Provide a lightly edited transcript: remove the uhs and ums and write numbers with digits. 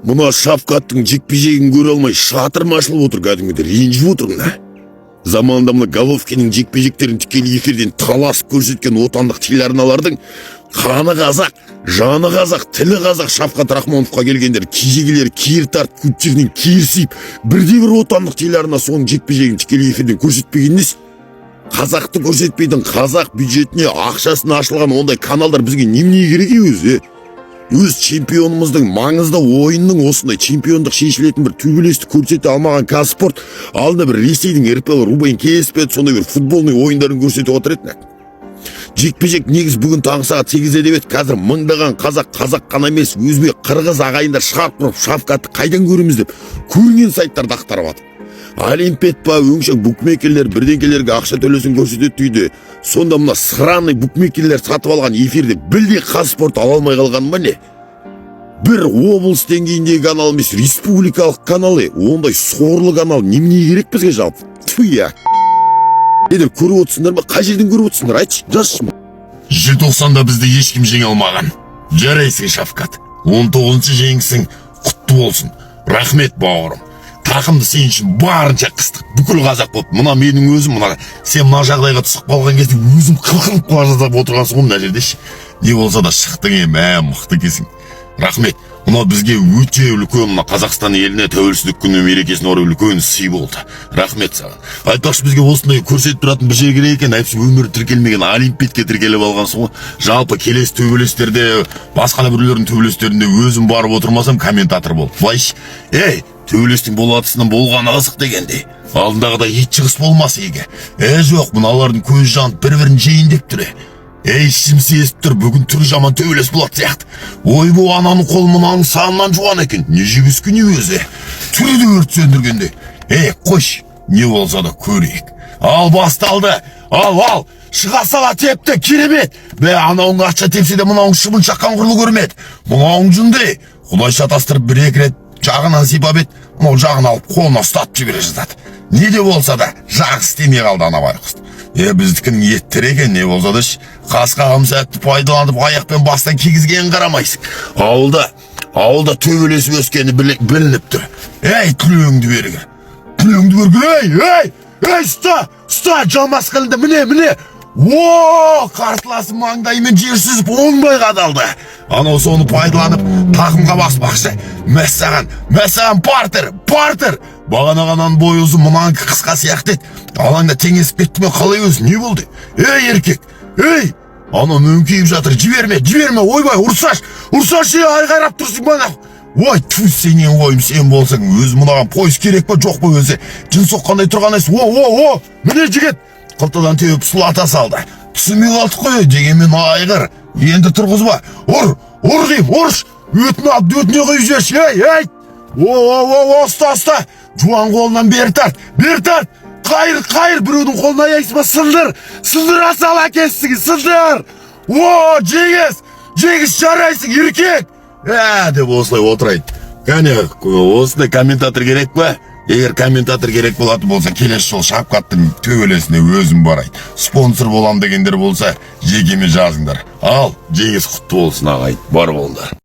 Мына Шавкаттың жекпе-жегін көре алмай, шатырым ашылып отыр, кәдімгідей ренжіп отырмын да. Заманында мына Головкиннің жекпе-жектерін тікелей эфирден таласып көрсеткен отандық телеарналардың қаны қазақ, жаны қазақ, тілі қазақ Шавкат Рахмоновқа келгендер кежегілер кері тартып, көттерінен кері сүйіп, бірде бір отандық телеарна соның жекпе-жегін тікелей эфирден көрсетпеген несі? Қазақты көрсетпейтін, қазақ бюджетіне ақшасына ашылған ондай каналдар бізге немене керек ей өзі, е? Өз чемпионымыздың маңызды ойынның, осындай чемпиондық шешілетін бір төбелесті көрсете алмаған Қазспорт алдында бір Ресейдің РПЛ Рубин КСП сондай бір футбольный ойындарын көрсетіп отыр еді. Жекпе жек негізі бүгін таңғы сағат 8-де деп еді. Қазір мыңдаған қазақ, қазақ қана емес, өзбек, қырғыз ағайындар шарқ ұрып, Шавкатты қайдан көреміз деп көрінген сайттарды ақтарып жатыр. Олимпиад па, өңшең букмекерлер бірдеңкелерге ақша төлесін, көрсетеді дейді. Сонда мына сраный букмекерлер сатып алған эфирде білдей Қазспорт ала алмай қалған ба, не? Бір облыс деңгейіндегі канал емес, республикалық канал е. Ондай сорлы канал немене керек бізге жалпы? Тфу, я егер көріп отырсыңдар ма? Қай жерден көріп отырсыңдар, айтшы, жазшы. Желтоқсанда бізді ешкім жеңе алмаған. Жарайсың, Шавкат, 19-шы жеңісің құтты болсын! Рахмет, бауырым. Тақымды сен үшін барынша қыстық бүкіл қазақ болып. Мына менің өзім, мына сен мына жағдайға түсіп қалған кезде өзім қырқылып қала жаздап отырғансың ғой мына жерде ше. Не болса да шықтың е, мә, мықты екенсің, рахмет. Мынау бізге өте үлкен, мына Қазақстан еліне тәуелсіздік күні мерекесіне орай үлкен сый болды, рахмет саған. Айтпақшы, бізге осындай көрсетіп тұратын бір жер керек екен, әйтпесе өмірі тіркелмеген Олимпиадке тіркеліп алғансың ғой. Жалпы келесі төбелестерде, басқа да біреулердің төбелестерінде өзім барып отырмасам комментатор болып былайшы. Ей, төбелестің болатысынан болғаны қызық дегендей, алдындағыдай ит шығыс болмас игі. Е, жоқ, мыналардың көзі жанып, бір бірін жейін деп тұр. Ей, ішім сезіп тұр, бүгін түрі жаман төбелес болады сияқты. Ойбу, ананың қолы мынаның санынан жуан екен, не жеп өскен өзі, түрі де өрт сөндіргендей. Ей, қойшы, не болса да көрейік. Ал, басталды! Ал, ал, шыға сала тепті, керемет! Бә, анауың атша тепсе де, мынауың шыбын шаққан құрлы көрмеді. Мынауың жынды, құдай шатастырып, бір екі рет жағынан сипап еді, мынау жағын алып, қолына ұстатып жібере жаздады. Не де болса да жағы істемей қалды ана байғұс. Е, біздікінің еттері екен, не болса да ш қас қағым сәтті пайдаланып, аяқпен бастан кигізгенін қарамайсың. Ауылда төбелесіп өскені білініп тұр. Ей, тілеуіңді бергір, тілеуіңді бергір! Ей, ей, ей, ұста, ұста! Жамас қылды, міне, міне! О, қарсыласы маңдайымен жер сүзіп, оңбай қадалды. Анау соны пайдаланып, тақымға баспақшы. Мәссаған, мәссаған! Партер, партер! Бағанағанан бойы ұзын, мынанікі қысқа сияқты еді. Алаңда теңесіп кетті ме, қалай өзі, не болды? Ей, еркек, ей, анау мөңкиіп жатыр. Жіберме, жіберме! Ойбай, ұрсаш, ұрсаш! Ей, айғайлап тұрсың ба? Ой, тфу, сенен қойым, сен болсаң өзі мынаған пояс керек па, жоқ па өзі? Жын соққандай тұрған емес. О, о, о, міне, жігіт қылтадан теуіп сұлата салды. Түсінбей қалдық қой. Дегенмен айғыр енді тұрғызба. Ұр, ұр деймін, ұрш! Өтін алып, өтіне құйып жіберші! Ей, ей, о, о, о, о, ұста, ұста! Жуан қолынан бері тарт, бері тарт! Қайыр, қайыр! Біреудің қолын аяйсың ба? Сындыр, сындыра сал әкесісің, сындыр! О, жеңіс, жеңіс! Жарайсың, еркек! Ә деп осылай отырайын. Кәне, осындай комментатор керек па? Егер комментатор керек болатын болса, келесі жолы Шавкаттың төбелесіне өзім барайын. Спонсор болам дегендер болса, жекеме жазыңдар. Ал, жеңіс құтты болсын, ағайын, бар болыңдар!